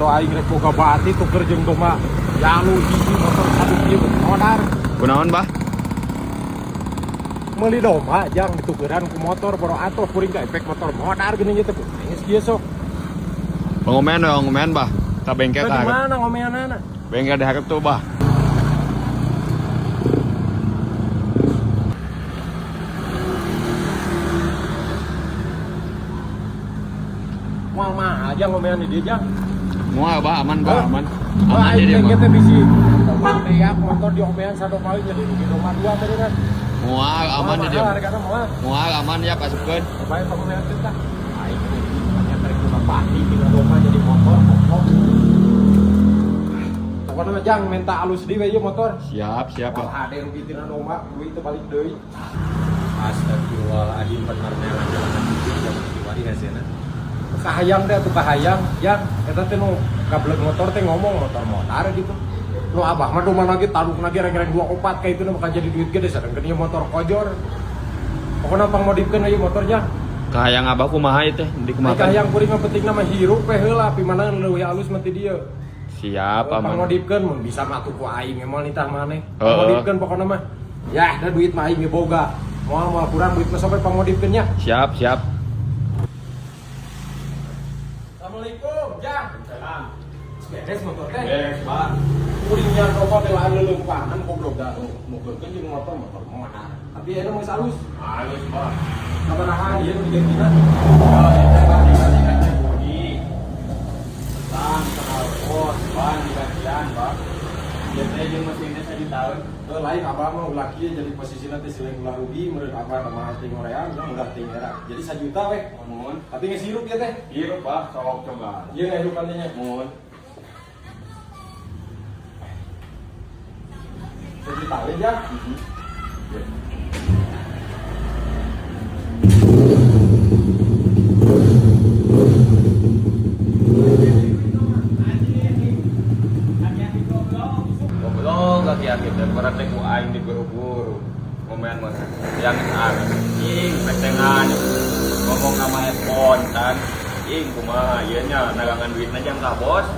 Boro aing rek boga bati tuker jeung domba jalu hiji motor satu kieu modar. Kunaon, Bah? Meuli domba jang ditukeran ku motor boro atuh kuring ka efek motor modar geuning ieu teh. Geus kieu sok. Ngomen we, ngomen, Bah. Ka bengkel Di ka. mana ngomeanana? Bengkel dihareup tuh, Bah. Moal mah aja ngomean di dieu jang. Moal, Bah, aman, Bah, aman. Wah, Aman aing di dia bengkel mah. teh bisi. Domba teh ya motor diomean sadomba jadi rugi domba dua tadi kan. Moal aman di dia. Mahal hargana moal. Moal aman ya asupkeun. Bae pangomean teh tah. Aing banyak tarik domba bati tinggal domba jadi motor pokok. Pokoknya mah jang minta alus deui we ieu motor. Siap, siap, Bah. Wah, hade rugi tina domba, duit teu balik deui. Astagfirullahaladzim, bener nelan jalan zaman kiwari hasilna. Kahayang deh tuh kahayang, yang eta teh nu gablek motor teh ngomong motor modar gitu. Nu abah mah domba lagi taruk lagi reng-reng dua opat kayak itu nu bakal jadi duit gede sedangkan ieu motor kojor. Pokoknya pang modifkeun ieu motor jang. Kahayang Abah kumaha ieu teh? Di kumaha? Kahayang kuring mah pentingna mah hirup we heula pimana leuwih alus mah ti dieu. Siap, Pang aman. modifkeun mun bisa mah atuh ku aing moal nitah maneh. Heeh. Pangmodifkeun pokokna mah. Ya, da duit mah aing ge boga. Moal moal kurang duit mah sampai pangmodifkeun nya. Siap, siap. Assalamualaikum, Jang. Salam. Beres motor teh. Beres, Bah. Kuring nya rokok teh lahan leuleumpangan goblok da. Mukeun jeung motor motor modar. Tapi eta mah geus alus. Halus, Bah. Sabaraha ieu nu digantina? Kalau itu Bah digantikan teh bodi. Tang, knalpot, ban digantian, Bah. Ieu teh jeung mesinnya sajutaeun. Eh, lain abah mah ulah kieu jadi posisina teh sileng ulah rugi meureun abah mah ting hoream nya ulah ting era. Jadi sajuta weh. Mun. Tapi geus hirup ieu teh. Hirup, Bah, sok coba. Ieu ngahirupan teh nya. Mun. Sajuta we jang. Goblok kaki-kaki teh berat teh ku aing diguru-guru. Ngomean mah yang ing petengan ngomong sama spontan. Ing kumaha ieu nya nagangan duitna jang ka bos.